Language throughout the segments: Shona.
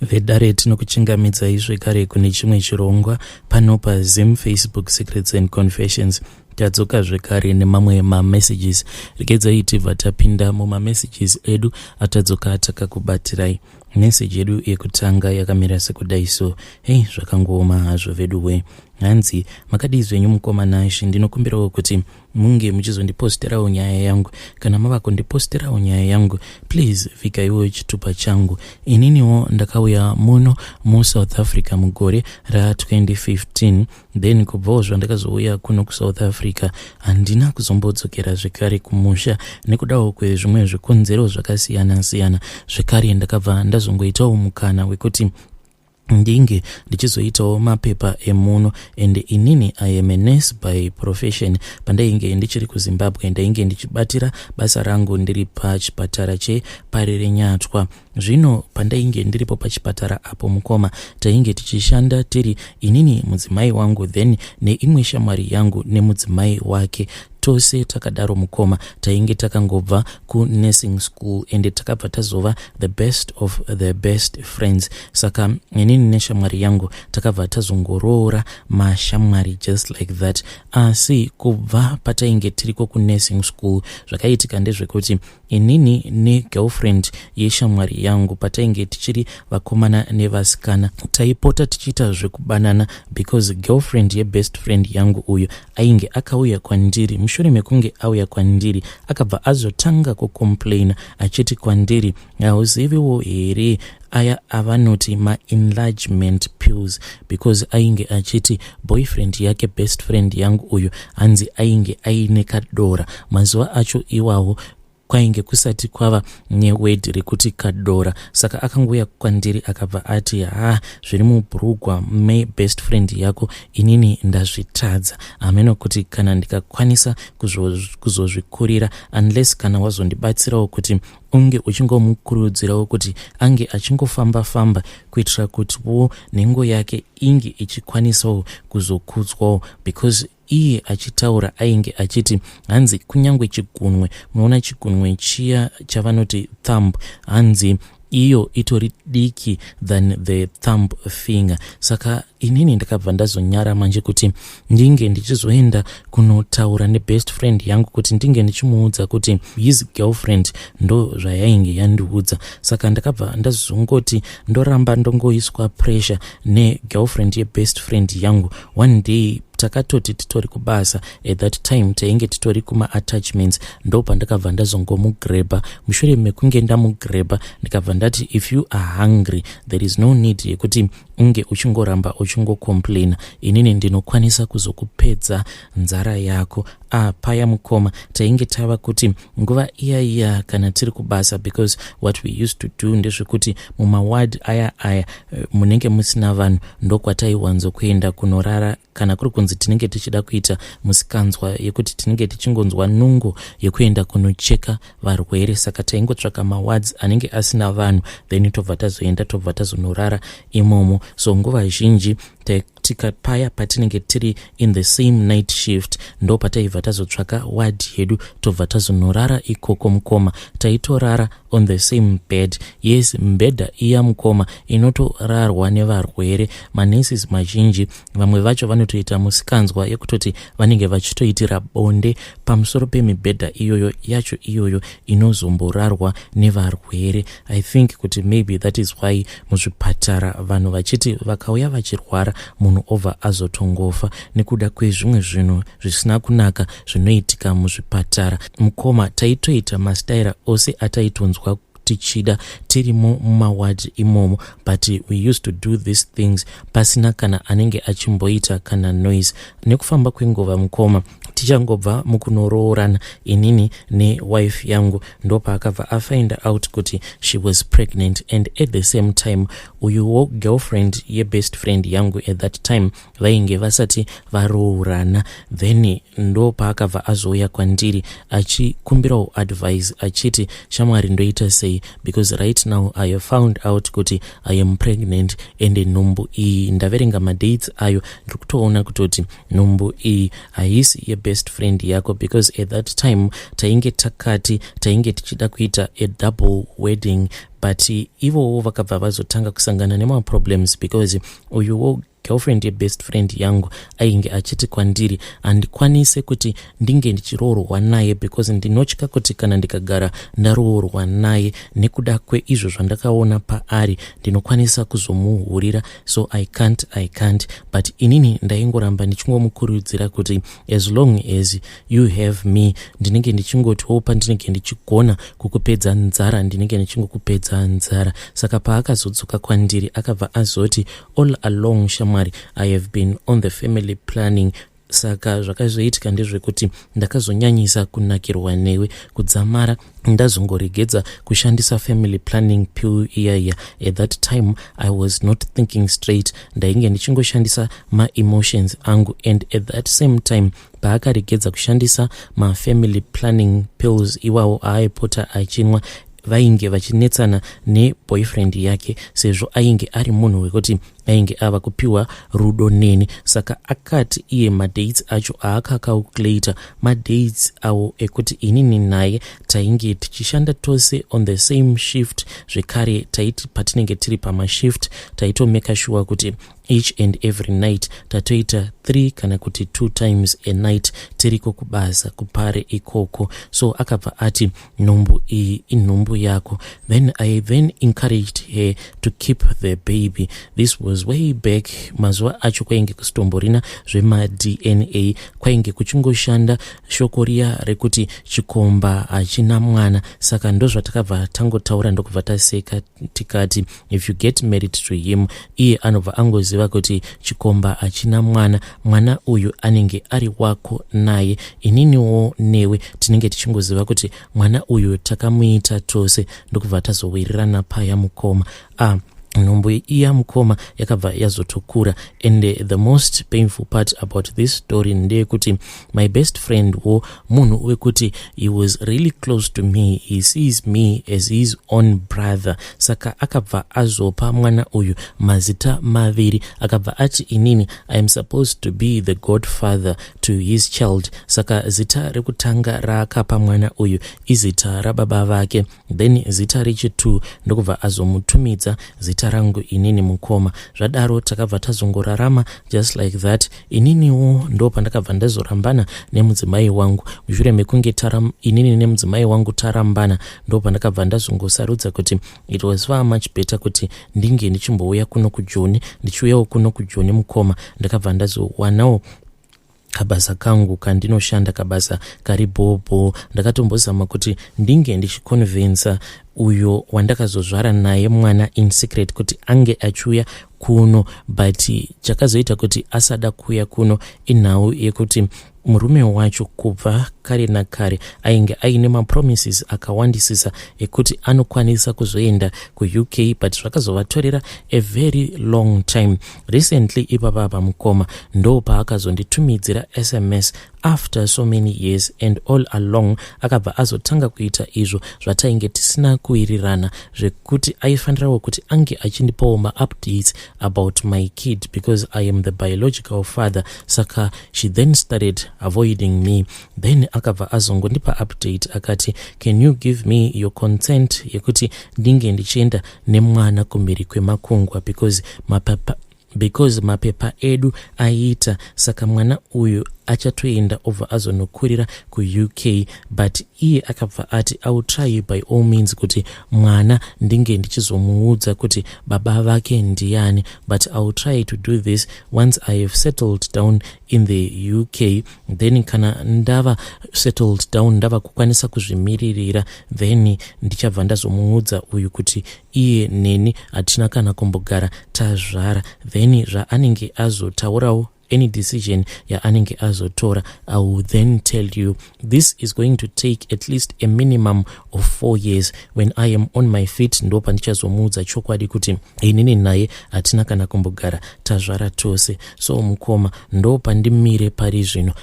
Vedare, tinokuchingamidzai zvekare kune chimwe chirongwa pano paZim Facebook Secrets and Confessions. Tadzoka zvekare nemamwe mamessages. Regedzai tibva tapinda mumamessages edu atadzoka takakubatirai. Message yedu yekutanga yakamira sekudai so. Hei, zvakangooma hazvo vedu we. Hanzi, "Makadii zvenyu mukoma Nashi? Ndinokumbirawo kuti munge muchizondiposterawo nyaya yangu. Kana mava kundiposterawo nyaya yangu, please vigaiwo chitupa changu. Ininiwo ndakauya muno muSouth Africa mugore ra2015. Then kubvawo zvandakazouya kuno kuSouth Africa, handina kuzombodzokera zvekare kumusha nekudawo kwezvimwe zvikonzero zvakasiyana-siyana. Zvekare ndakabva ndazongoitawo mukana wekuti ndinge ndichizoitawo mapepa emuno, and inini I am a nurse by profession. Pandainge ndichiri kuZimbabwe, ndainge ndichibatira basa rangu ndiri pachipatara cheParirenyatwa. Zvino pandainge ndiripo pachipatara apo, mukoma, tainge tichishanda tiri inini, mudzimai wangu, then neimwe shamwari yangu nemudzimai wake. Tose takadaro, mukoma, tainge takangobva kunursing school and takabva tazova the best of the best friends. Saka inini neshamwari yangu takabva tazongoroora mashamwari just like that. Asi kubva patainge tiriko kunursing school, zvakaitika ndezvekuti inini negirlfriend yeshamwari yangu, patainge tichiri vakomana nevasikana, taipota tichiita zvekubanana, because girlfriend yebest friend yangu uyu ainge akauya kwandiri. Mushure mekunge auya kwandiri, akabva azotanga kucomplaina achiti kwandiri, 'Hauziviwo here aya avanoti maenlargement pills?' Because ainge achiti boyfriend yake, best friend yangu uyu, hanzi ainge aine kadora. Mazuva acho iwawo kwainge kusati kwava neword rekuti kadora. Saka akangouya kwandiri akabva ati, 'Ha, zviri mubhurugwa mebest friend yako inini ndazvitadza. Hameno kuti kana ndikakwanisa kuzozvikurira, unless kana wazondibatsirawo kuti unge uchingomukurudzirawo kuti ange achingofamba-famba, kuitira kutiwo nhengo yake inge ichikwanisawo kuzokudzwawo.' Because iye achitaura ainge achiti hanzi kunyange chigunwe, munoona chigunwe chiya chavanoti thumb, hanzi iyo itori diki than the thumb finger. Saka inini ndakabva ndazonyara manje kuti ndinge ndichizoenda kunotaura nebest friend yangu, kuti ndinge ndichimuudza kuti his girlfriend ndo zvayainge yandiudza. Saka ndakabva ndazongoti ndoramba ndongoiswa pressure negirlfriend yebest friend yangu. One day takatoti titori kubasa, at that time tainge titori kumaattachments, ndo pandakabva ndazongomugreba. Mushure mekunge ndamugreba, ndikabva ndati, 'If you are hungry, there is no need yekuti unge uchingoramba uchingocomplaina. Inini ndinokwanisa kuzokupedza nzara yako.' Ah, paya mukoma, tainge tava kuti nguva iya iya kana tiri kubasa, because what we used to do ndezvekuti mumaward aya aya munenge musina vanhu, ndokwataiwanzokuenda kunorara kana kuri kunzi tinenge tichida kuita musikanzwa yekuti tinenge tichingonzwa nungo yekuenda kunocheka varwere. Saka taingotsvaka mawards anenge asina vanhu, then tobva tazoenda, tobva tazonorara imomo. So nguva zhinji tikapaya patinenge tiri in the same night shift, ndo pataibva tazotsvaka ward yedu, tobva tazonorara ikoko. Mukoma, taitorara on the same bed. Yes, mbedha iya, mukoma, inotorarwa nevarwere. Manurses mazhinji, vamwe vacho vanotoita musikanzwa yekutoti vanenge vachitoitira bonde pamusoro pemibhedha iyoyo yacho iyoyo inozomborarwa nevarwere. I think kuti maybe that is why muzvipatara vanhu vachiti vakauya vachirwara, munhu obva azotongofa nekuda kwezvimwe zvinhu zvisina kunaka zvinoitika muzvipatara. Mukoma, taitoita masitaira ose ataitonzwa tichida tirimo mumaward imomo, but we used to do these things pasina kana anenge achimboita kana noise. Nekufamba kwenguva, mukoma, tichangobva mukunoroorana inini newife yangu, ndopaakabva afind out kuti she was pregnant. And at the same time, uyuwo girlfriend yebest friend yangu at that time vainge vasati varoorana. Then ndopaakabva azouya kwandiri achikumbirawo advice, achiti, 'Shamwari, ndoita sei? sei, because right now I have found out kuti I am pregnant and nhumbu iyi, ndaverenga madates ayo, ndiri kutoona kutoti nhumbu iyi haisi yebest friend yako, because at that time tainge takati tainge tichida kuita a double wedding, but ivowo vakabva vazotanga kusangana nemaproblems, because uyuwo girlfriend yebest friend yangu ainge achiti kwandiri handikwanise kuti ndinge ndichiroorwa naye, because ndinotya kuti kana ndikagara ndaroorwa naye, nekuda kweizvo zvandakaona paari, ndinokwanisa kuzomuhurira. So I can't, I can't. But inini ndaingoramba ndichingomukurudzira kuti as long as you have me, ndinenge ndichingotiwo pandinenge ndichigona kukupedza nzara, ndinenge ndichingokupedza nzara. Saka paakazodzoka kwandiri, akabva azoti, "All along, shamwari, I have been on the family planning. Saka zvakazoitika ndezvekuti ndakazonyanyisa kunakirwa newe kudzamara ndazongoregedza kushandisa family planning pill iyaiya. At that time I was not thinking straight, ndainge ndichingoshandisa maemotions angu." And at that same time paakaregedza kushandisa mafamily planning pills iwawo aaipota achinwa, vainge vachinetsana neboyfriend yake, sezvo ainge ari munhu wekuti ainge ava kupiwa rudo neni. Saka akati iye madates acho aakacalculata, madates awo ekuti inini naye tainge tichishanda tose on the same shift. Zvekare taiti patinenge tiri pamashift, taitomeka sure kuti each and every night tatoita 3 kana kuti 2 times a night tiriko kubasa kupare ikoko. So akabva ati nhumbu iyi inhumbu yako. Then I then encouraged her to keep the baby. This was way back. Mazuva acho kwainge kusitomborina zvemaDNA, kwainge kuchingoshanda shoko riya rekuti chikomba hachina mwana. Saka ndozvatakabva tangotaura, ndokubva taseka tikati if you get married to him, iye anobva angoziva kuti chikomba hachina mwana, mwana uyu anenge ari wako naye. Ininiwo newe tinenge tichingoziva kuti mwana uyu takamuita tose. Ndokubva tazowirirana paya, mukoma. Ah, nhumbu iya, mukoma, yakabva yazotokura. And the most painful part about this story ndeyekuti my best friend wo munhu wekuti he was really close to me, he sees me as his own brother. Saka akabva azopa mwana uyu mazita maviri. Akabva ati inini I am supposed to be the godfather to his child. Saka zita rekutanga raakapa mwana uyu izita rababa vake, then zita rechi2 ndokubva azomutumidza zita rangu inini, mukoma. Zvadaro takabva tazongorarama just like that. Ininiwo ndo pandakabva ndazorambana nemudzimai wangu. Mushure mekunge inini nemudzimai wangu tarambana, ndo pandakabva ndazongosarudza kuti it was far much better kuti ndinge ndichimbouya kuno kuJoni. Ndichiuyawo kuno kuJoni, mukoma, ndakabva ndazowanawo kabasa kangu kandinoshanda, kabasa kari bhobho. Ndakatombozama kuti ndinge ndichiconvinsa uyo wandakazozvara naye mwana in secret kuti ange achiuya kuno, but chakazoita kuti asada kuuya kuno inhau yekuti murume wacho kubva kare nakare ainge aine mapromises akawandisisa ekuti anokwanisa kuzoenda kuUK, but zvakazovatorera a very long time. Recently ipapa, mukoma, ndo paakazonditumidzira SMS after so many years, and all along akabva azotanga kuita izvo zvatainge tisina kuwirirana, zvekuti aifanirawo kuti ange achindipawo maupdates about my kid, because I am the biological father. Saka she then started avoiding me. Then akabva azongondipa update akati, "Can you give me your consent yekuti ndinge ndichienda nemwana kumhiri kwemakungwa, because mapepa edu aiita, saka mwana uyu achatoenda obva azonokurira kuUK?" But iye akabva ati, "I will try by all means kuti mwana ndinge ndichizomuudza kuti baba vake ndiani, but I will try to do this once I have settled down in the UK. Then kana ndava settled down, ndava kukwanisa kuzvimiririra, then ndichabva ndazomuudza uyu kuti iye neni hatina kana kumbogara tazvara." Then zvaanenge azotaurawo. Any decision yaanenge azotora, I will then tell you. This is going to take at least a minimum of 4 years. When I am on my feet, ndo pandichazomuudza chokwadi kuti inini naye hatina kana kumbogara tazvara tose. So mukoma, ndo pandimire pari zvino.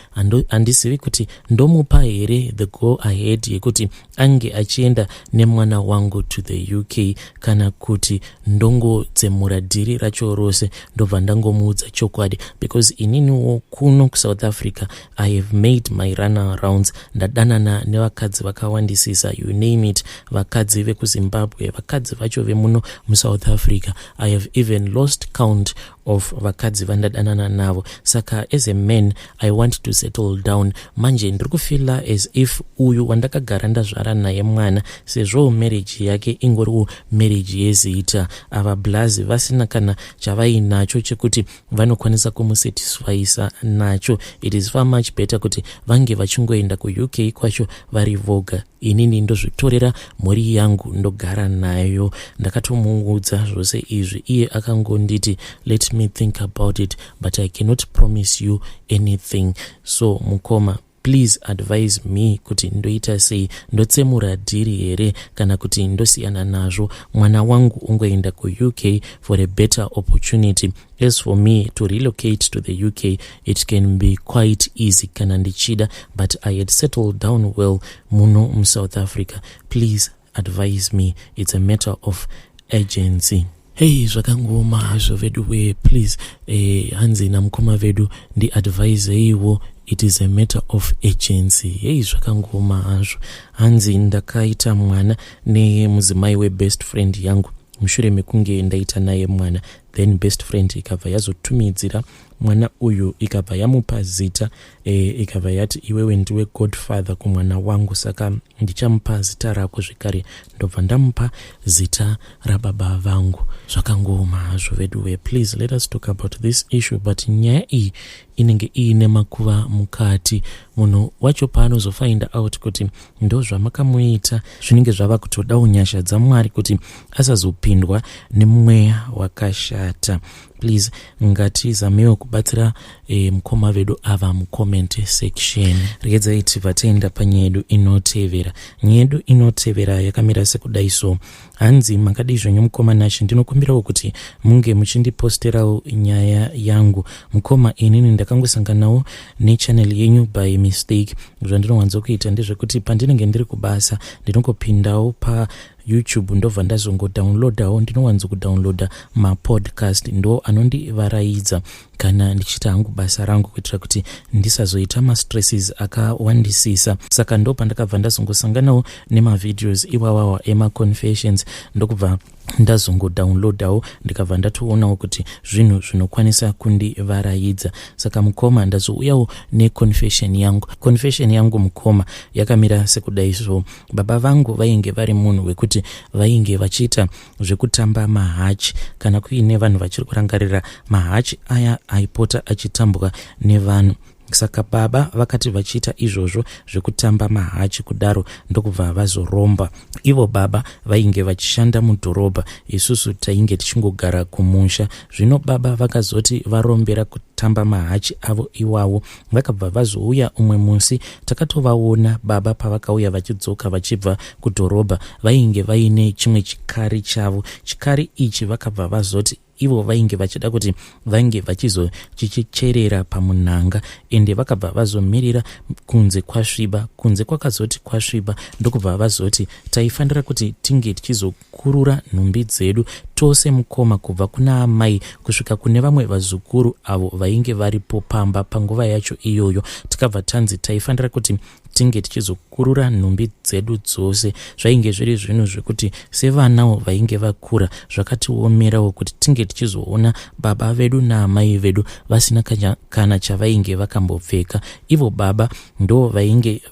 Handizivi kuti ndomupa here the go ahead yekuti ange achienda nemwana wangu to the UK, kana kuti ndongodzemura dhiri racho rose, ndobva ndangomuudza chokwadi, because ininiwo kuno kuSouth Africa I have made my run arounds. Ndadanana nevakadzi vakawandisisa, you name it, vakadzi vekuZimbabwe, vakadzi vacho vemuno muSouth Africa. I have even lost count of vakadzi vandadanana navo. Saka as a man, I want to settle down. Manje ndiri kufeela as if uyu wandakagara ndazvara naye mwana, sezvo marriage yake ingoriwo marriage yezita, ava blazi vasina kana chavainacho chekuti vanokwanisa kumusatisfyisa nacho, it is far much better kuti vange vachingoenda kuUK kwacho vari voga. Inini ndozvitorera mhuri yangu, ndogara nayo. Ndakatomuudza zvose izvi, iye akangonditi, 'Let me think about it, but I cannot promise you anything.' So mukoma, please advise me kuti ndoita sei. Ndotsemura dhiri here, kana kuti ndosiyana nazvo, mwana wangu ungoenda kuUK for a better opportunity? As for me, to relocate to the UK, it can be quite easy kana ndichida, but I had settled down well muno muSouth Africa. Please advise me, it's a matter of urgency." Hei, zvakangooma hazvo vedu we. Please, hanzi namukoma vedu, ndiadviseiwo, it is a matter of urgency. Hei, zvakangooma hazvo. Hanzi ndakaita mwana nemudzimai webest friend yangu. Mushure mekunge ndaita naye mwana, then best friend ikabva yazotumidzira mwana uyu, ikabva yamupa zita, ikabva yati, 'Iwewe ndiwe godfather kumwana wangu, saka ndichamupa zita rako zvekare.' Ndobva ndamupa zita rababa vangu. Zvakangooma hazvo veduwe. Please let us talk about this issue. But nyaya iyi inenge iine makuva mukati. Munhu wacho paanozofinda out kuti ndo zvamakamuita, zvinenge zvava kutodawo nyasha dzaMwari kuti asazopindwa nemweya wakashata. Please, ngatizamewo kubatsira mukoma vedu ava mucomment section. Regedzai tibva taenda panyaya yedu inotevera. Nyaya yedu inotevera yakamira sekudai so. Hanzi, "Makadii zvenyu mukoma Nashe? Ndinokumbirawo kuti munge muchindiposterawo nyaya yangu. Mukoma, inini ndakangosanganawo nechannel yenyu by mistake. Zvandinowanzokuita ndezvekuti pandinenge ndiri kubasa, ndinongopindawo pa YouTube, ndobva ndazongodownloadawo. Ndinowanzokudownloada mapodcast, ndo anondivaraidza kana ndichiita hangu basa rangu, kuitira kuti ndisazoita mastresses akawandisisa. Saka ndo pandakabva ndazongosanganawo nemavideos iwawawa emaconfessions, ndokubva ndazongodownloadawo, ndikabva ndatoonawo kuti zvinhu zvinokwanisa kundivaraidza. Saka mukoma, ndazouyawo neconfession yangu. Confession yangu mukoma yakamira sekudai so. Baba vangu vainge vari munhu wekuti vainge vachiita zvekutamba mahachi. Kana kuine vanhu vachiri kurangarira mahachi aya aipota achitambwa nevanhu. Saka baba vakati vachiita izvozvo zvekutamba mahachi kudaro, ndokubva vazoromba. Ivo baba vainge vachishanda mudhorobha, isusu tainge tichingogara kumusha. Zvino baba vakazoti varombera kutamba mahachi avo iwawo, vakabva vazouya umwe musi. Takatovaona baba pavakauya vachidzoka vachibva kudhorobha, vainge vaine chimwe chikari chavo. Chikari ichi vakabva vazoti ivo vainge vachida kuti vange vachizochicherera pamunhanga, ende vakabva vazomirira kunze kwasviba. Kunze kwakazoti kwasviba, ndokubva vazoti taifanira kuti tinge tichizokurura nhumbi dzedu tose mukoma, kubva kuna amai kusvika kune vamwe vazukuru avo vainge varipo pamba panguva yacho iyoyo. Tikabva tanzi taifanira kuti tinge tichizokurura nhumbi dzedu dzose. Zvainge zviri zvinhu zvekuti sevanawo vainge vakura, zvakatiomerawo kuti tinge tichizoona baba vedu naamai vedu vasina kana chavainge vakambopfeka. Ivo baba ndo vainge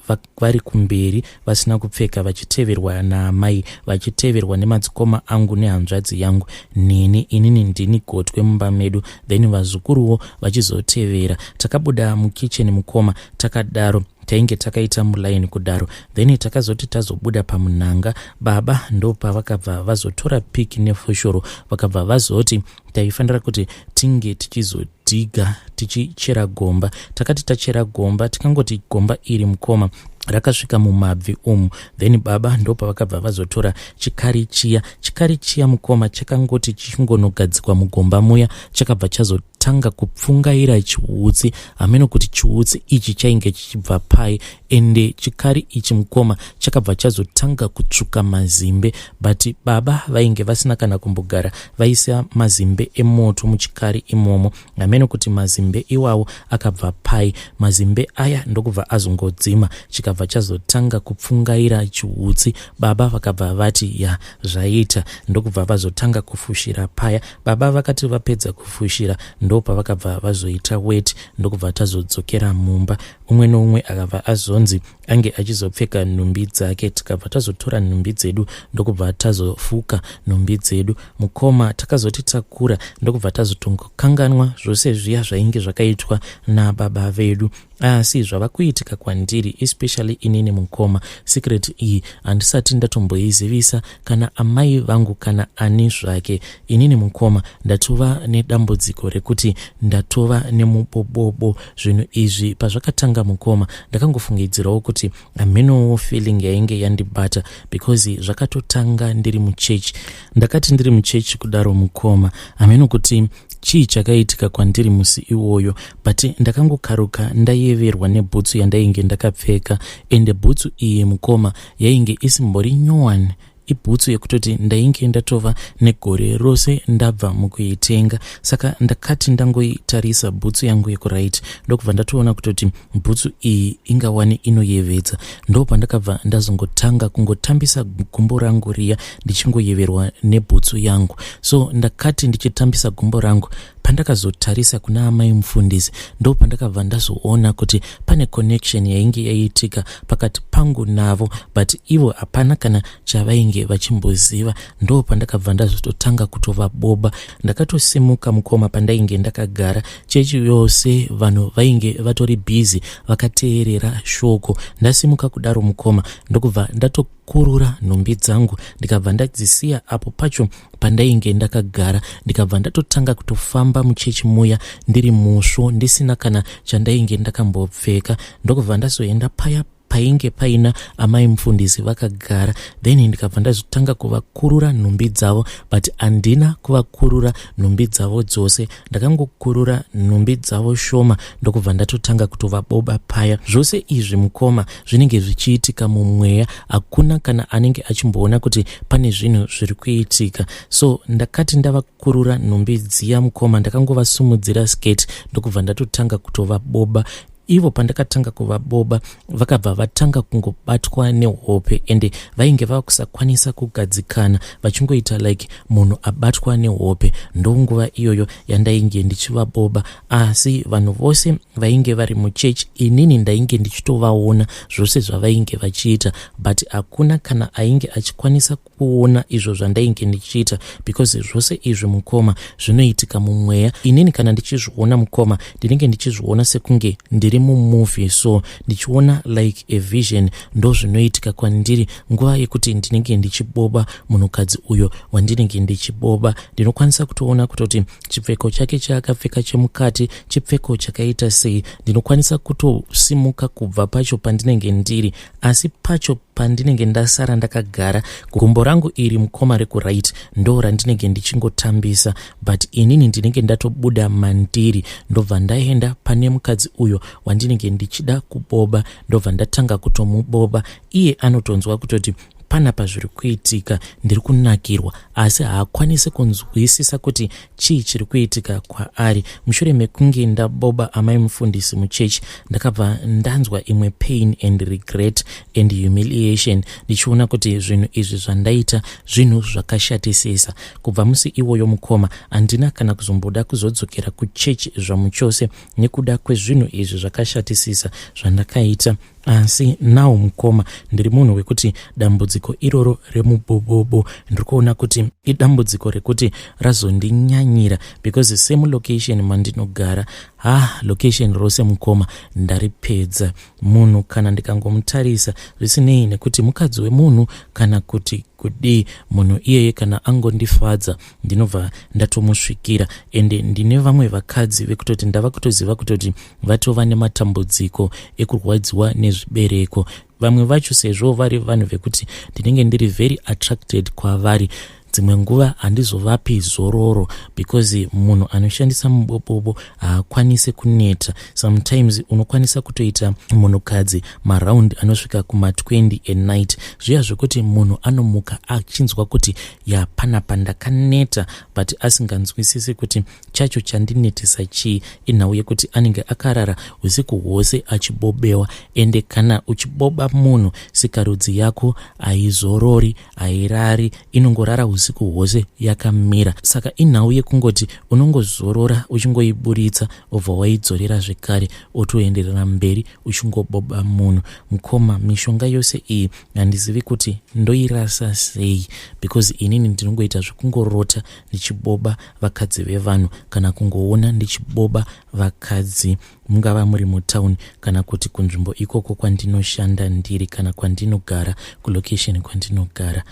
vari kumberi vasina kupfeka, vachiteverwa naamai, vachiteverwa nemadzikoma angu nehanzvadzi yangu neni. Inini ndini gotwe mumba medu, then vazukuruwo vachizotevera. Takabuda mukicheni mukoma, takadaro tainge takaita mulaini kudaro. Then takazoti tazobuda pamunhanga, baba ndopavakabva vazotora piki nefoshoro, vakabva vazoti taifanira kuti tinge tichizo Tichidhiga, tichichera gomba. Takati tachera gomba, tikangoti gomba iri, mukoma, rakasvika mumabvi umu. Then baba ndopavakabva vazotora chikari chiya. Chikari chiya, mukoma, chakangoti chichingonogadzikwa mugomba muya, chakabva chazotanga kupfungaira chiutsi. Hameno kuti chiutsi ichi chainge chichibva pai. Ende chikari ichi, mukoma, chakabva chazotanga kutsvuka mazimbe, but baba vainge vasina kana kumbogara vaisa mazimbe emoto muchikari imomo. Hameno kuti mazimbe iwawo akabva pai. Mazimbe aya ndokubva azongodzima, chikabva chazotanga kupfungaira chiutsi. Baba vakabva vati, "Ya, zvaita." Ndokubva vazotanga kufushira paya. Baba vakati vapedza kufushira, ndo pavakabva vazoita weti. Ndokubva tazodzokera mumba. Umwe noumwe akabva azonzi ange achizopfeka nhumbi dzake. Tikabva tazotora nhumbi dzedu, ndokubva tazofuka nhumbi dzedu. Mukoma, takazoti takura, ndokubva tazotongokanganwa zvose zviya zvainge zvakaitwa nababa vedu. Asi zvava kuitika kwandiri, especially inini, mukoma, secret iyi handisati ndatomboizivisa kana amai vangu kana ani zvake. Inini, mukoma, ndatova nedambudziko rekuti ndatova nemubobobo. Zvinhu izvi pazvakatanga, mukoma, ndakangofungidzirawo kuti hamenowo feeling yainge yandibata, because zvakatotanga ndiri muchechi. Ndakati ndiri muchechi kudaro, mukoma, hameno kuti chii chakaitika kwandiri musi iwoyo, but ndakangokaruka ndayeverwa nebhutsu yandainge ndakapfeka. Ende bhutsu iyi, mukoma, yainge isimbori nyowani. Ibhutsu yekutoti ndainge ndatova negore rose ndabva mukuitenga. Saka ndakati ndangoitarisa bhutsu yangu yekuright, ndokubva ndatoona kutoti bhutsu iyi ingawani inoyevedza. Ndo pandakabva ndazongotanga kungotambisa gumbo rangu riya, ndichingoyeverwa nebhutsu yangu. So ndakati ndichitambisa gumbo rangu, pandakazotarisa kuna amai mufundisi, ndo pandakabva ndazoona kuti pane connection yainge yaitika pakati pangu navo, but ivo hapana kana chavainge vachimboziva. Ndo pandakabva ndazototanga kutovaboba. Ndakatosimuka, mukoma, pandainge ndakagara. Chechi yose vanhu vainge vatori busy vakateerera shoko. Ndasimuka kudaro, mukoma, ndokubva ndatokurura nhumbi dzangu, ndikabva ndadzisiya apo pacho pandainge ndakagara. Ndikabva ndatotanga kutofamba muchechi muya ndiri musvo, ndisina kana chandainge ndakambopfeka. Ndokubva ndazoenda paya painge paina amai mufundisi vakagara. Then ndikabva ndazotanga kuvakurura nhumbi dzavo, but handina kuvakurura nhumbi dzavo dzose. Ndakangokurura nhumbi dzavo shoma, ndokubva ndatotanga kutovaboba paya. Zvose izvi, mukoma, zvinenge zvichiitika mumweya. Hakuna kana anenge achimboona kuti pane zvinhu zviri kuitika. So ndakati ndavakurura nhumbi dziya, mukoma, ndakangovasumudzira sketi, ndokubva ndatotanga kutovaboba ivo. Pandakatanga kuvaboba, vakabva vatanga kungobatwa nehope, ende vainge vava kusakwanisa kugadzikana, vachingoita like munhu abatwa nehope. Ndonguva iyoyo yandainge ndichivaboba. Asi vanhu vose vainge vari muchechi, inini ndainge ndichitovaona zvose zvavainge vachiita, but hakuna kana ainge achikwanisa kuona izvo zvandainge ndichiita, because zvose izvi, mukoma, zvinoitika mumweya. Inini kana ndichizviona, mukoma, ndinenge ndichizviona sekunge ndiri mumovie, so ndichiona like a vision. Ndo zvinoitika kwandiri nguva yekuti ndinenge ndichiboba munhukadzi uyo wandinenge ndichiboba. Ndinokwanisa kutoona kutoti chipfeko chake chaakapfeka chemukati chipfeko chakaita sei. Ndinokwanisa kutosimuka kubva pacho pandinenge ndiri, asi pacho pandinenge ndasara ndakagara, gumbo rangu iri, mukoma, rekuright ndo randinenge ndichingotambisa, but inini ndinenge ndatobuda mandiri. Ndobva ndaenda pane mukadzi uyo wandinenge ndichida kuboba, ndobva ndatanga kutomuboba. Iye anotonzwa kutoti panapa zviri kuitika, ndiri kunakirwa, asi haakwanisi kunzwisisa kuti chii chiri kuitika kwaari. Mushure mekunge ndaboba amai mufundisi muchechi, ndakabva ndanzwa imwe pain and regret and humiliation, ndichiona kuti zvinhu izvi zvandaita zvinhu zvakashatisisa. Kubva musi iwoyo, mukoma, handina kana kuzomboda kuzodzokera kuchechi zvamuchose nekuda kwezvinhu izvi zvakashatisisa zvandakaita. Asi nawo, mukoma, ndiri munhu wekuti dambudziko Dambudziko iroro remubobobo ndiri kuona kuti idambudziko rekuti razondinyanyira because semulocation mandinogara, ha, location rose mukoma ndaripedza. Munhu kana ndikangomutarisa, zvisinei nekuti mukadzi wemunhu kana kuti kudii, munhu iyeye kana angondifadza ndinobva ndatomusvikira. Ende ndine vamwe vakadzi vekutoti ndava kutoziva kutoti vatova nematambudziko ekurwadziwa nezvibereko. Vamwe vacho, sezvo vari vanhu vekuti ndinenge ndiri very attracted kwavari, dzimwe nguva handizovapi zororo because munhu anoshandisa mubobobo haakwanisi kuneta. Sometimes unokwanisa kutoita munhukadzi maraundi anosvika kuma20 a night, zviya zvekuti munhu anomuka achinzwa kuti ya, panapa ndakaneta, but asinganzwisisi kuti chacho chandinetesa chii. Inhau yekuti anenge akarara usiku hwose achibobewa. Ende kana uchiboba munhu, sikarudzi yako haizorori, hairari, inongorara usiku hwose yakamira. Saka inhau yekungoti unongozorora uchingoiburitsa, obva waidzorera zvekare, otoenderera mberi uchingoboba munhu. Mukoma, mishonga yose iyi handizivi kuti ndoirasa sei because inini ndinongoita zvekungorota ndichiboba vakadzi vevanhu kana kungoona ndichiboba vakadzi, mungava muri mutauni kana kuti kunzvimbo ikoko kwandinoshanda ndiri kana kwandinogara, kulocation kwandinogara.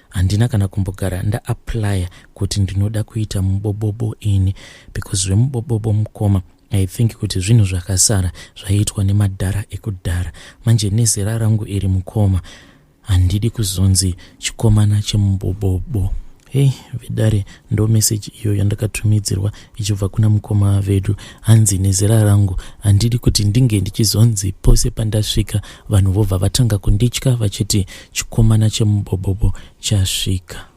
Handina kana kumbogara ndaapplya kuti ndinoda kuita mubobobo ini because zvemubobobo, mukoma, I think kuti zvinhu zvakasara zvaiitwa nemadhara ekudhara. Manje nezera rangu iri, mukoma, handidi kuzonzi chikomana chemubobobo. Hei vedare, ndo meseji iyo yandakatumidzirwa ichibva kuna mukoma vedu. Hanzi nezera rangu handidi kuti ndinge ndichizonzi pose pandasvika vanhu vobva vatanga kunditya vachiti chikomana chemubobobo chasvika.